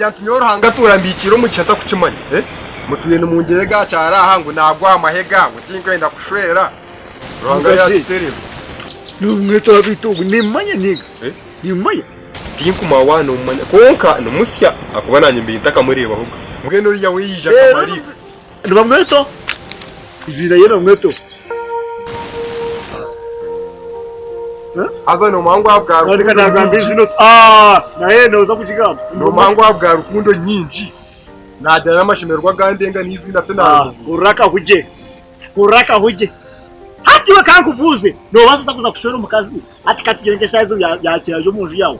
Noogira nti nyowe Ruhanga atuura ambiikiire omugisha ntakukimanya? Eh? Mutwire nimungyerega aha kyaro aha ngu naagwa aha mahega ngu tinkwenda kushwera. Ruhanga Mugashi. yaakitereeza. Nomweta beitu ogu nimmanya ninga? Eh? Nimmanya. Tinkumanya waaba noomumanya kwonka ni musya ahakuba naanye mbaire ntakamureebahoga. Mbwenu oriya we yaija nka maraika. Nibamweta eiziina rye nibamweta. Haza noomanya ngu ahabwa Reka rukundo nagamba nyingi. eiziina oti aah naye nooza kugigamba. Noomanya ngu ahabwa rukundo nyingi naagira n'amashemererwa agandenga n'eiziina tinarimubuuza. Hurira akahugye, hurira akahugye. Hati iwe kankubuuze, noobaasa ota kuza kushwera omukazi hati katugire nk'eshaaha ezi yaakira ari omu nju yaawe,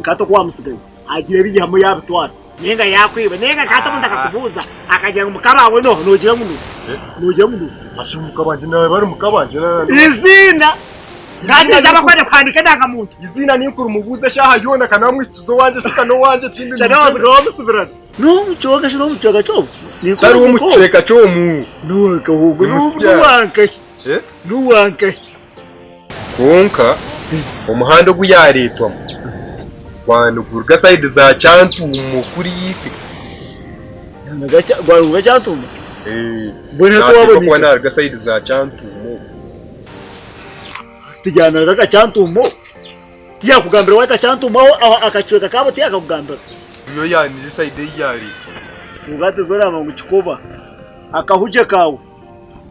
hati oku waamutsigayo agira ebi yaihamu yaabitwara. Ninga yaakwiba, ninga hati omuntu akakubuuza akagira ngu mukama waawe n'oha, noogira ngu n'oha? Noogira ngu n'oha? Asha mukama wangye naaba ari mukama wangye na. Eiziina! Kandi naija abakwenda kuhandiika endangamuntu. Eiziina ninkurimubuuza eshaaha yoona ka naamwikiza owangye shi ka n'owangye ekindi Shana waasiga waamusibirana. N'omu kicweka shi n'omu kicweka ky'omu? Tari w'omu kicweka ky'omu. N'owankahi ogwo? Ni musya. N'owankahi? Eh? N'owankahi? Kwonka omuhanda ogu yaareetwamu gwaba niguruga sayidi za Kyantuumo kuriya itwe. Gwaba niguruga Kyantuumo? Mbwenu hati Naateekwa waabona kuba itwe? naaruga sayidi za Kyantuumo okwo. Tiyaanaruga Kyantuumo? Tiyakugambira waahika Kyantuumo aho akacweka kaabo tiyakakugambira? Niyo yaaniire sayidi ei yaareetwamu. Kwonka hati orikugamba ngu kikoba akahugye kaawe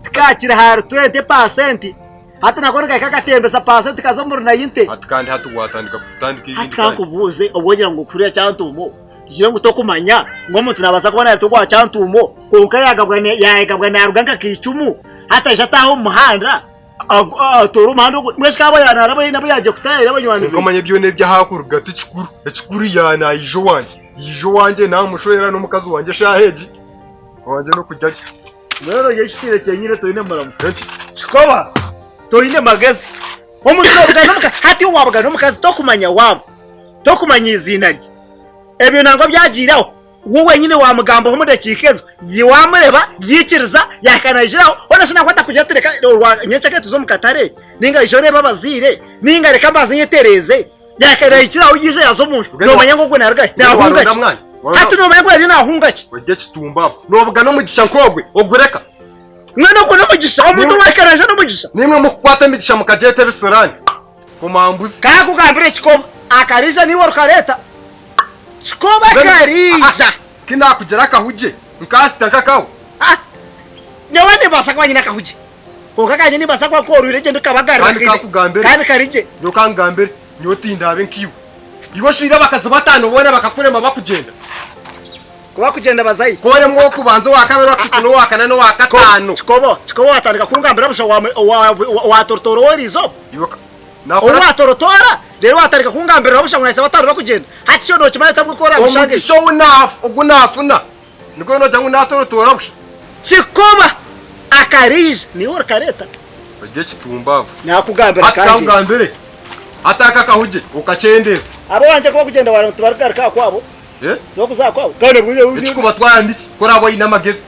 tikaakira ahari twente paasenti. Hati nako nikahika akatembesa paasenti kaza omuri nayinte. Hati kandi hati watandika kutandika Hati ebindi kandi. kankubuuze obu ogira ngu kuriya Kyantuumo tugire ngu tokumanya ngu omuntu naabaasa kuba naareta ogwa Kyantuumo kwonka yaayegabwa naaruga nka Kaicumu hati aija ataaha omu muhanda atoore omuhanda ogwo mbwenu shi kaaba yaanaaraba haihi nabo yaagiye kutaayaayira banywani be. Kwonka omanye byona eby'ahakuruga ti kikuru, ekikuru yaanaija owangye. Yaija owangye naamushwera n'omukazi wangye eshaaha egi, owangye n'okurya gye. Mbwenu ori ekitiire kyenyine toine muramo. Eki? Kikoba toine magezi. Omuntu nobugana n'omukazi hati iwe wabugana n'omukazi tokumanya waabo, tokumanya eiziina rye. Ebyo nangwa byagiire aho, we wenyine wamugambaho omu dakiika ezo, wamureba yaikiriza yahika naijiraho, hoona shi nangwa atakugira ati reka nyencakare tuze omu katare, ninga ija oreebe abazaire, ninga reka mbanze nyetereeze. Yahika naikiraho yaija yaaza omu nju, nomanya ngu ogwo naruga hi? Nahunga ki? Hati nomanya ngu ariyo nahunga ki? Ori ekitumbavu. Nobugana omugisha nk'ogwe, ogureka. Mbwenu ogwo n'omugisha, omuntu owahika naija n'omugisha. Nimwe mukukwata emigisha mukagyeta ebisirani. Komambuzi. Kankugambire ekikoba, akariija niiwe orikareeta. Kikoba kariija. Ki naakugira akahugye, nkaasita nk'akawe? Nyowe nimbaasa kuba nyine akahugye. Kwonka kanye nimbaasa kuba nkoorwire gye ndikabagarira Kandi kankugambire. kandi kari gye. Nyowe kankugambire, nyowe tindaabe nkaiwe. Iwe oshweire abakazi bataano boona bakakurema bakugyenda. Ku bakugyenda bazayo. Ku oremwa ow'okubanza, owa kabiri, owa kashatu, n'owa kana, n'owa kataano. Kikobo, kikobo waatandika kungambira busha waatorotoora ow'eriizooba. Iwe ka- Ou naakora ki? waatorotoora, reero waatandika kungambirira busha ngu nahitsya bataano bakugyenda. Hati shi nookimanya ota bw'oku oraamushange? Omugisha ou naaf- ogu naafuna Nikwo noogira ngu naatorotoora busha. Kikoba akariija niiwe orikareeta. Ori ekitumbaavu. Naakugambira Hati kandi. kankugambire, hati aka akahugye okakyendeeza. Ab'owangye ku barikugyenda wareeba ngu tibarikugaruka aha kwabo, Eh? tibarikuza aha kwabo. Kandi bwire Ekikubatwara niki? Ku oraabe oine amagezi.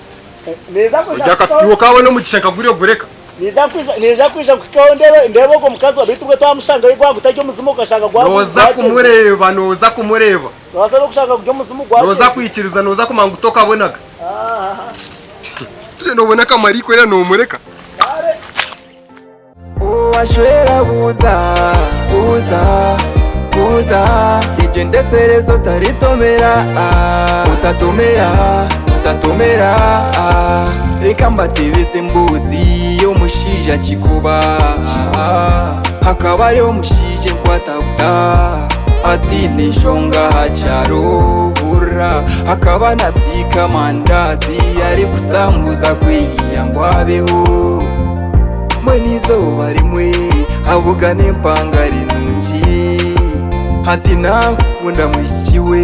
Ninza kwija Ori kuhikaho. Iwe okaabe n'omugisha nka guriya ogureka. Ninza kwija ninza kwija nkuhikeho ndeebe ndeebe ogwo mukazi wa beitu bwe twamushangayo gwaba gutari omuzimu okashanga gwa Nooza gwagenzire. kumureeba, nooza kumureeba. Noobaasa n'okushanga guri omuzimu Nooza gwagyenzire. kwikiriza, nooza kumanya ngu tokabonaga. Tushe noobona akamaraika oriya noomureka. Owashwera buuza, buuza, buuza Egyendesereza otaritomera, ah, Otatomera, otatomera, ah. Reka mbatebeze emboozi y'omushaija Kikuba, ah, Hakaba hariho omushaija enkwatabuta Ataine nshonga aha kyaro hurira Akaba nasiika amandazi Arikutambuza kweyiya ngu abeho Mbwenu eizooba rimwe abugana empangare nungi Ati nakukunda mwishiki we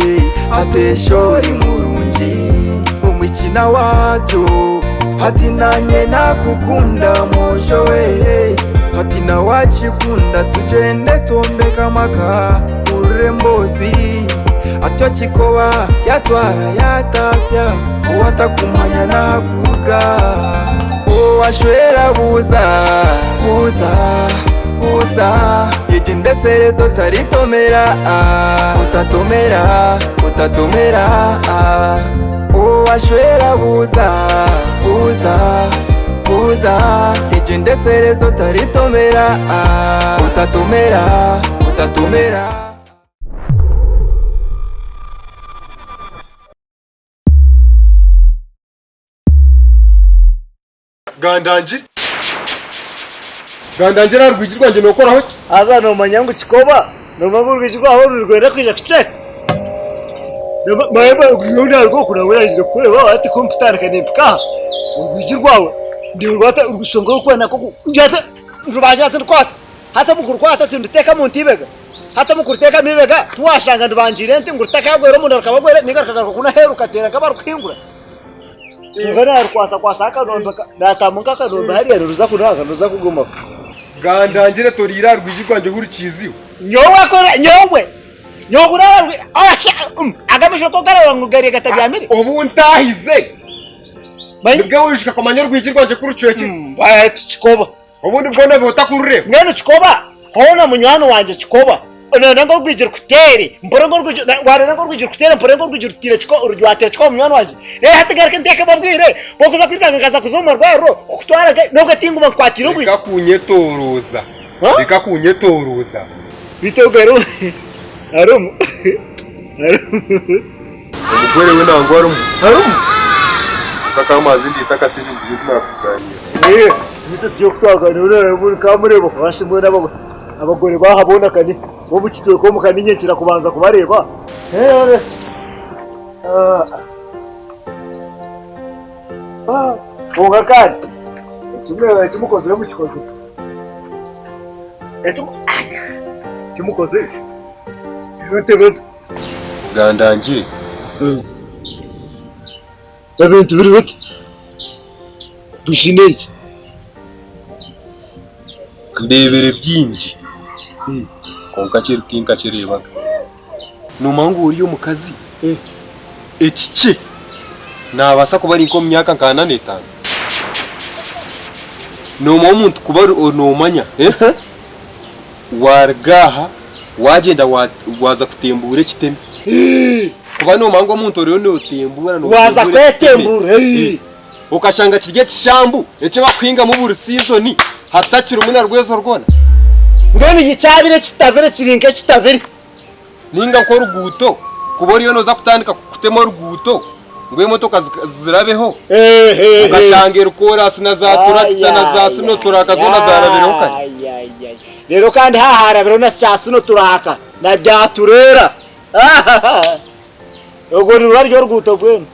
Ati esho ori murungi Omwishiki nawe atyo Ati nanye nakukunda mwojo we Ati nawe akikunda tugyende twombeke amaka Hurira emboozi Atyo akikoba yatwara yatasya Owatakumanya nakuruga Owashwera buuza buuza buuza Egyendesereza otaritomera Otatomera. Utatomera Owashwera buuza buuza buuza Egyendesereza otaritomera Utatomera utatomera. Gandangire. Gandangire aha rwigi rwangye nookoraho ki? Haza noomanya ngu kikoba, noomanya ngu orwigi rwawe oru nirwenda kwija kucweka? Naaruga kukureeba hati ku ndikutandika nimpika aha, orwigi rwawe nirwata orushonga orukwenda nk'oku nirubanja hati ndukwata, hati omu kurukwata tinduteekamu nta ibega, hati omu kuruteekamu ibega tiwaashanga ndubangiire nti ngu rutakagwera omunda rukabagwera nainga rukagaruka kunu aheeru rukateera nk'abarikuhingura. Kwonka naarukwasakwasa akanombe naatamu nk'akanombe hariya niruza kunanka niruza kugumaho. Gandangire toriire aha rwigi rwangye hurikiiziho. Nyowe akora nyowe nyowe oraara rwi aga amaisho ku ogareeba ngu gariya gatabyamire. Obu ntaahize nibwo waijuka kumanya orwigi rwangye ku rucwekire. Mbwa kikoba. Obundi bwona oba otakurureeba. Mbwenu kikoba hoona munywani wangye kikoba noyenda ngu orwigi rukuteere mpore ngu orwigi wareba ngu orwigi rukuteere mpore ngu orwigi rutiire rwateera kikoba munywani wangye reero hati ngaruke nteekemu obwire bw'okuza kwirukanga nkaza kuza omu marwariro kukutwara nkahi nobwo tinguma nkukwatiire obwire. Reka kunyetoroza. Reka kunyetoroza. Beitu ogwo arimu arimu arimu. Omugore we nangwa arimu. Arimu. Reka kamanze ndeete akatebe ngire ebi naakuganira. Beitu turi okutwaganira nkamureeba kuba mbwenu abagore baaha boona kani omu kicweka omu kani nkira kubanza kubareeba. Kwonka kandi eki mukozire mukikozire. Eki mukozire ntebeza. Gandangire. Ebintu biri biti bishi n'enki? Ndeebire bingi kwonka kiri tinkakireebaga. Noomanya ngu oriya omukazi ekikye naabaasa kuba ari nk'omu myaka nka ana n'etaano? Noomanya omuntu kuba noomanya waaruga aha waagyenda waaza kutembuura ekiteme. Kuba noomanya ngu omuntu oriyo nootembuura Waaza nootembuura ekiteme kwetembuura. Okashanga kiri ekishambu eki bakuhingamu buri siizoni hatakirimu na rwezo rwona. Mbwenu kyabire kitabire kiri nk'ekitabire. Ninga nk'oruguuto kuba oriyo nooza kutandika kutema oruguuto ngu emotoka zirabeho okashanga eri koorasi na za turakita na za sinoturaka zoona zaarabireho kare. Reero kandi haaha harabireho na kya sinoturaka na bya tureera. Orwo nirwo ruri oruguuto rwena.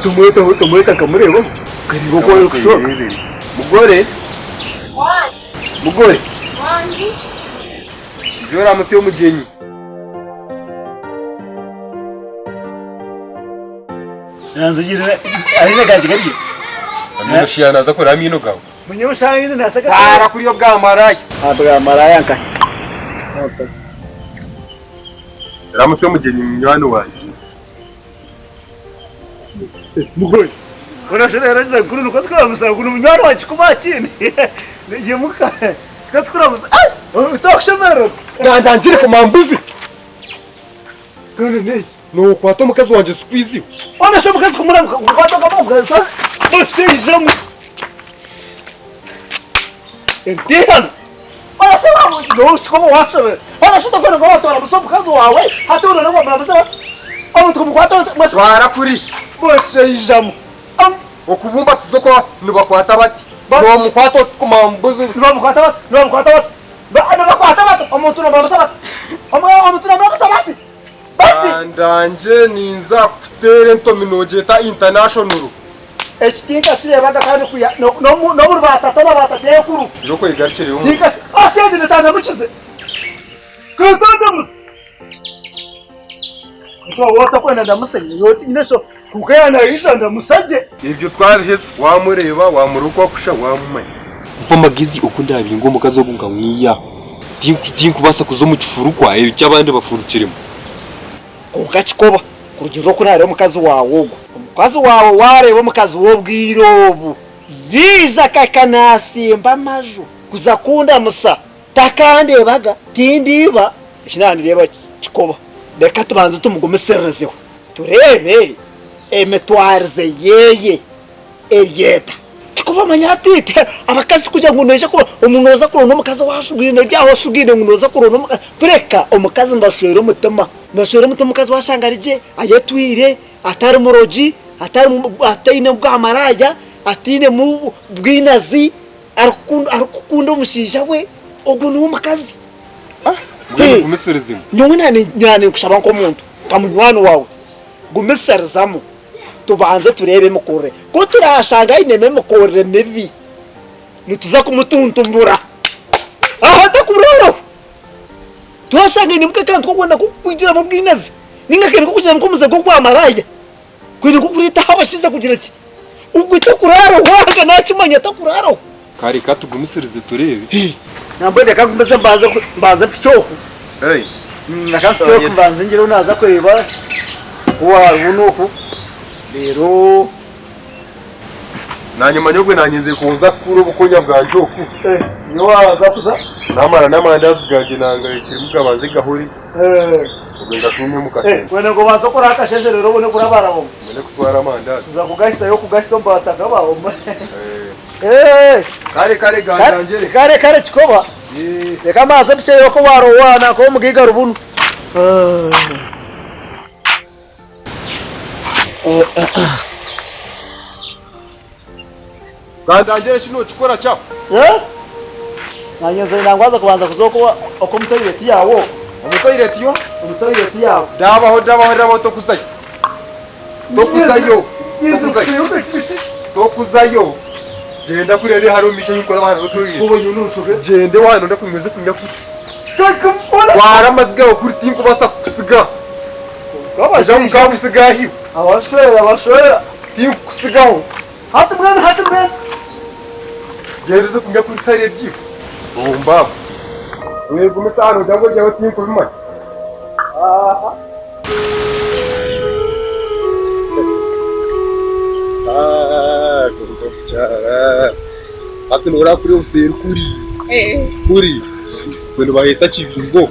Tumwete nkamureebaho nkareeba oku arikushooka. Mugore, mugore, ija oramutsye omugyenyi. Amaino gangye gariyo. Amaino shi naaza kureba amaino gaawe. Baara kuri obwa maraaya. Bwa maraaya nkahi? Ramutsya omugyenyi munywani wangye. Mugore, orashana nkuru nikwo tukuramusa ngu ni munywani wangye kuba kindi. Yimuka nikwo tukuramusa. Tokushemererwa. Gandangire kumambuzi. Kandi n'eki? Nokwata omukazi wangye sikwiziwe. Onasha omukazi kumuramuka kukwata okamuganisa osheijamu. Entihano. Twara kuri. Okubumbatiza okwo nibakwata bati. Nomukwata oti kumambuzi. Ndangye ninza kukuteera entomi nogyeta international. Eki tinkakireebaga kandi kwiha n'omuri baatata na baatatenkuru. Gira okwegarukire omu. Asente netandamukize. Ketandamuze. So wotakwenda ndamuse nyine so kuka yanayisha ndamusagye. Ebyo twabiheza wamureeba wamureba oku akusha wamumanya. Mpa amagezi oku ndabinga omukazi ogu nkamwiha. Tinkubaasa kuza omu kifurukwa eki abandi bafurukiremu. Kwonka kikoba kurugiirira oku naareeba omukazi waawe ogwo. Omukazi waawe waareeba omukazi w'obwire obu yaija akahika naatsimba amaju kuza kundamusa, takandeebaga, tindiiba. Eki naaba nindeeba kikoba. Reka tubanze tumugumisiririzeho tureebe emitwarize yeye eri eta. Kikuba omanya hati itwe abakazi tikugira ngu noija omuntu nooza kuronda omukazi owashugaine ori aho oshugaine ngu nooza kuronda omukazi kureka omukazi nibashwera omutima. Nibashwera omutima omukazi washanga ari gye, ayetwire, atari murogi, ataine bwamaraaya, atainemu bwinazi, arikukunda omushaija we, ogwo niwe mukazi. Mbwenu gumisirizamu. Nyowe naaba ninkushaba nk'omuntu, nka munywani waawe, gumisirizamu tubanze tureebe emikorere. Ku turaashanga ainemu emikorere mibi, nituza kumutuntumura aho atakureebaho. Twashanga ainemu nk'akantu k'okwenda kugiramu obwinazi nainga akenda kugiramu nk'omuze gw'obwamaraaya. Kwine kukureetaho abashaija kugira ki? Ogwe takuraaraho waahika naakimanya takuraaraho. Kare ka tugumisirize tureebe. Nambwenu reka ngumize mbanze mbanze mpikye oku. Reka mpikye oku mbanze ngireho naaza kureeba ku hariho n'oku reero. Naanye manya obwe naanye nze kunza kukuura obukonya bwangye oku. Nyowe waaza kuza. Naamara n'amandazi gangye nangayekiremu gabanze gahore. Obwe ngatuumye omu kasente. Kwenda ngu obanze okore akasheshe reero obone kurabaraba omu. Mbone kutwara amandazi. Tuza kugahisayo okugahisa omu bataka baawe. Kare kare gandangyere. Kare kare kikoba. Reka mbanze mpikyeyo oku warowaana nk'omugaiga rubunu. Gandangyere shi nokikora kya? Nanye nze nangwaza kubanza kuza oku oku omu toilet yawe oku. Omu toilet yo? Omu toilet yawe. Dabaho dabaho dabaho tokuzayo. Tokuzayo. Tokuzayo. Tokuzayo. Gyenda kuriya hariya hariho omumaisho ahu nkuraba hariho toilet. Gyenda owaano ndakunywa oze kunywa kuri. Twara amazi gawe kuri tinkubaasa kukusiga. Oza nkakusiga ahi. Abashwera abashwera. Tinkukusigaho. Hati mbwenu hati mbwenu. Gyenda oze kunywa kuri tihariyo ebyibo. Ombaho. Wegumisa aha nogira ngu ebyawe tinkubimanya. Aha. Hati noreeba kuriya obuseeri kuri kuri kwe nibaheeta kibingo.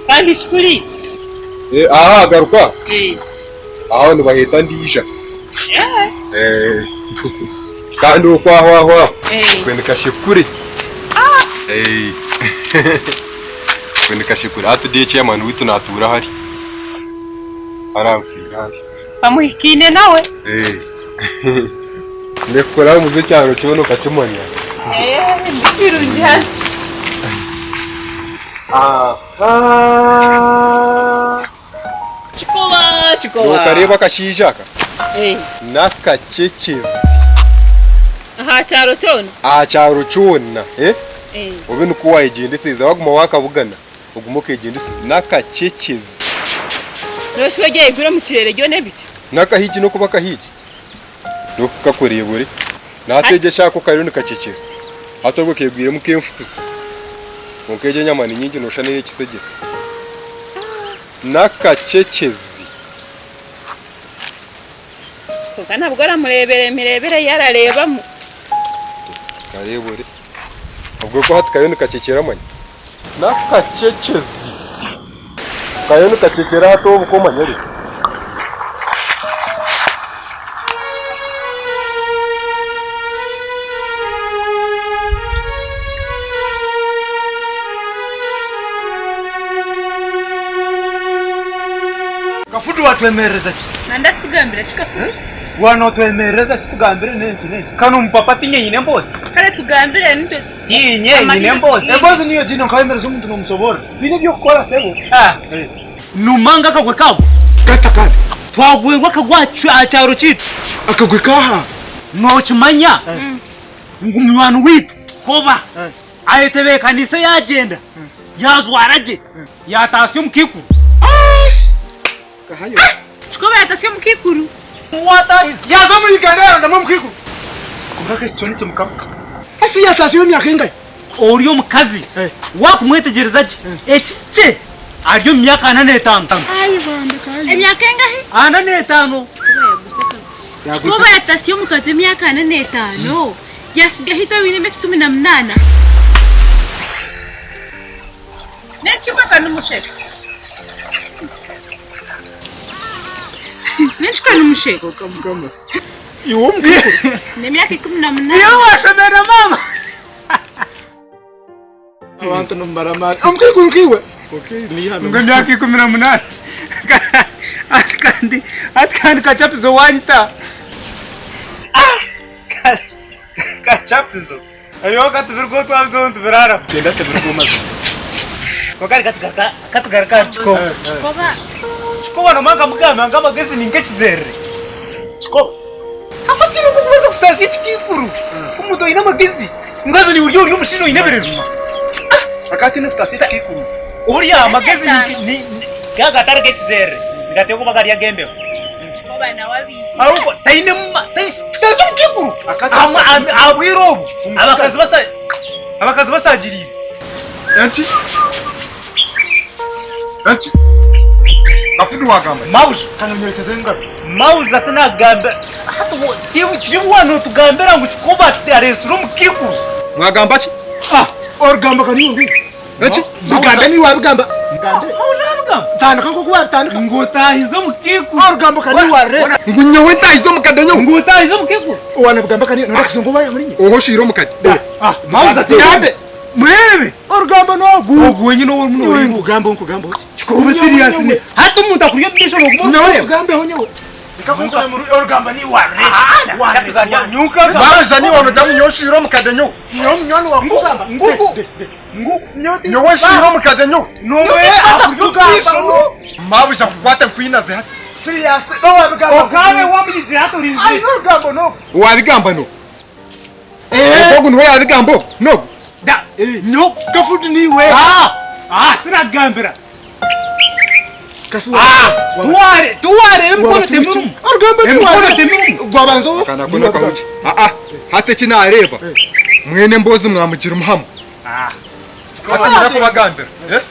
Kandi shi kuri? Aha garuka aho nibaheeta ndiija. Kandi okwo aho aho aho kwe ni kashekure. Kwe ni kashekure hati dear chairman waitu natuura hari hariya buseeri hari. Bamuhikaine nawe. Ndikukora omuze ekyaro kyona okakimanya. Nikirungi haza. Kikoba kikoba. Nokareeba akashaija aka? N'akakyekezi. Aha kyaro kyona? Aha kyaro kyona. Obe nikwo wayegyendesereza waguma wakabugana ogume okegyendeseze. N'akakyekezi. Noshusha ori ahaiguru omu kireere byona ebiki? N'akahigi n'okuba akahigi. N'okukakureebure. Naategyesha ako kariyo nikakyekera. Hati obwo keegwiremu nk'enfukuzi. Kwonka egyo enyama ni nyingi nooshusha n'ey'ekisegyese. N'akakyekezi. Kwonka nabwo oramureebera emireebere ei arareebamu. Kareebure. Obwo ko hati kariyo nikakyekyera manya. N'akakyekezi. Kariyo nikakyekyera hati obu ko omanyire. Kafudu watwemerereza ki? Nanda kutugambira ki Kafudu? Wa notwemerereza ki tugambire n'enki n'enki? Kanu omupapa tinye nyine emboozi? Kare tugambire nitwe. Tinye nyine emboozi. Emboozi niyo gino nkawemereza omuntu nomusoborra. Twine eby'okukora sebo. Ah. Numa nga akagwe kagwa. Gata kandi. Twagwirwe akagwe aha kyaro kyaitu. Akagwe kaha? Nokimanya ngu munywani waitu Koba ayetebeekaniise yaagyenda yaajwara gye yaataasya omu kaikuru. Kikoba yaatasya omu kaikuru. Yaaza omuri Uganda yaarondamu omu kaikuru. Kwonka akeshiki kyo nikimukama. Hati yaataasyayo emyaka engahi? Ori omukazi waakumwetegyereza gye ekikye ari omu myaka ana n'etaano. Emyaka engahi? Ana n'etaano. Kikoba yaatasya omukazi emyaka ana n'etaano yaatsigaho itwe abaine emyaka 18. N'ekibaka n'omusheka. N'enki ni mushego? Iwe omukuru. N'emyaka 18. Iwe washomerera maama. Abantu nimumara amaani. Omukaikuru nkaiwe. Ngu emyaka 18. Ati kandi ati kandi kachapizo wanyita. Kachapizo. Ebyo tibirigo twabizaho nitubiraaraho. Twenda tibirigo mazima. Kwonka reka tugaruka katugaruka aha Kikoba. Kikoba. Kikoba nomanya nkamugamba ngu amagezi ni nk'ekizerere. Kikoba. Amakiri ogu kubaasa kutaasya ekikaikuru. Omuntu aine amagezi. Ngazi niiwe ori ori omushaija oine ebirezi. Akati nikutaasya ekikaikuru. Orya amagezi ni ni gatari g'ekizerere. Nigateekwa kuba gari ag'embeho. Kikoba nawe abiire. Ahubwo taine kutaasya omukaikuru. Aha bwire obu abakazi basa abakazi basaagiriire. Enki? Enki? Kafundi wagamba. Mauzi. Kanonyerekeze engaro. Mauzi ati nagamba hati tiwe wanotugambira ngu Kikoba aresire omukaikuru. Mwagamba ki? Ah, Orugamba kari oru. Enki? Bigambe niwe wabigamba. Bigambe. Mauzi abigamba. Tandika nkoku wabitandika. Ngu otahize omukaikuru. Orugamba kari wareta. Ngu nyowe ntahize omukade nyowe. Ngu otahize omukaikuru. Wanabigamba kari nonda kuzungu oba muri nye. Oho oshiire omukade. Ah, Mauzi ati Bigambe. Mureebe. Orugamba nogu. Ogu wenyine ou orimu Niwe noreeba. nkugamba nkugamba oti. Kikoba serious ni. Hati omuntu akuri omu maisho noguma Nawe orikureeba. nkugambeho nyowe. Orugamba ni wareta. Nyuka. Mauzi niwe wanogira ngu nyowe oshiire omukade nyowe. Nyowe munywani wawe nkugamba. Ngugu. Ngu. Nyowe nshiire omukade nyowe. Nomwe akugamba. Mabuja nkukwate nkwinaze hati. Serious. No wabigamba. Okabe wamugigira hati orinzire. Ai orugamba nogu. Wabigamba no. Ogu niwe yabigamba ogu nogu. Da. Nyo. Kafundi niwe. Ah. Ah, tinakugambira. Kafu. Ah, tuware, tuware emikono temirumu. Orugamba niwe. Emikono temirumu. Gwabanza. Akana kono kahugi. Ah ah. Hati eki nareeba. Mwene emboozi mwamugira omuhamo. Ah. Hati nyine kubagambira. Eh?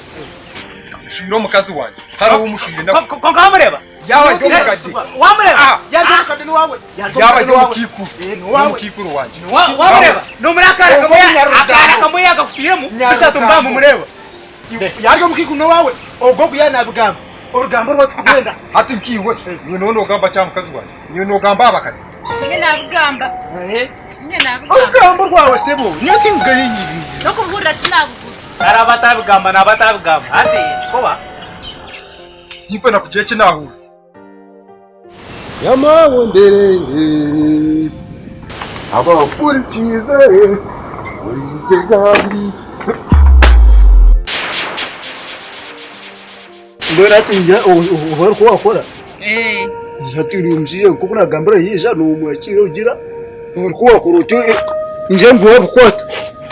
Nshiire omukazi wangye. Hariho omushiire na. Konka wamureba? Yaba ari omukade. Wamureba? Ah. Yaryo omukade ni wawe. Yaba ari omukaikuru. Eh, ni wawe. N'omukaikuru wangye. Wamureba? Nomuri akara kamwe akara kamwe yakakutiremu. Bishatu mbamu mureba. Yaryo omukaikuru ni wawe. Ogwo ogu nabigamba. Orugambo rwa tukugenda. Hati nkiiwe. Iwe niwe nogamba kya mukazi wangye. Niwe nogamba abakade. Ninye nabigamba. Eh. Ninye nabigamba. Orugambo rwawe sebo. Niyo tingaye. N'okubuhurira tinabugura. Hari abatabigamba n'abatabigamba. Hati kikoba. Nikwe nakugira eki nahurira. Yamawondere abakurikize urize gabiri Mbwenu hati oba orikuba wakora. Eh. Hati ori omushaija nk'oku nagambira yaija nomwakiira ogira orikuba wakora oti ningira ngu wabikwata.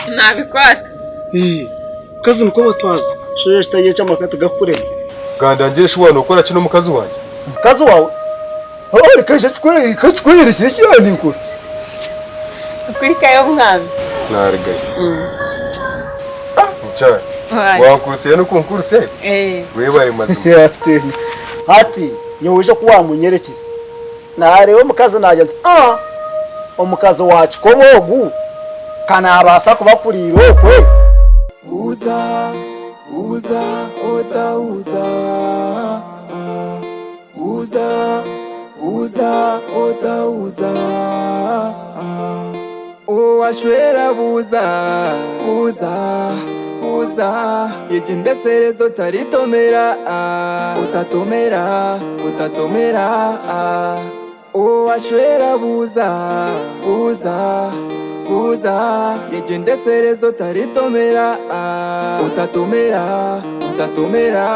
Nabikwata. Mukazi nikwo batwaza. Ekishaija kitari eky'amaka tigakukurema. Gandangire shi wanokora ki n'omukazi wangye? Mukazi wawe? Reka kikwerekire eki yaninkora. Kuhikayo omwami. Narugayo. Mukyara. Wankurusiire n'okunkurusa Eh. Webare mazima. Hati nyowe oije ku wamunyerekire nareeba omukazi nagira nti ah omukazi wa Kikoba ogu ka nabaasa kuba akuriire okwe. Uza, uza, otauza. Uza, uza, otauza. Owashwera buza, buza, buza. Egendeserezo otaritomera, otatomera, otatomera. Owashwera buza, buza, buza. Egendeserezo otaritomera, otatomera, otatomera.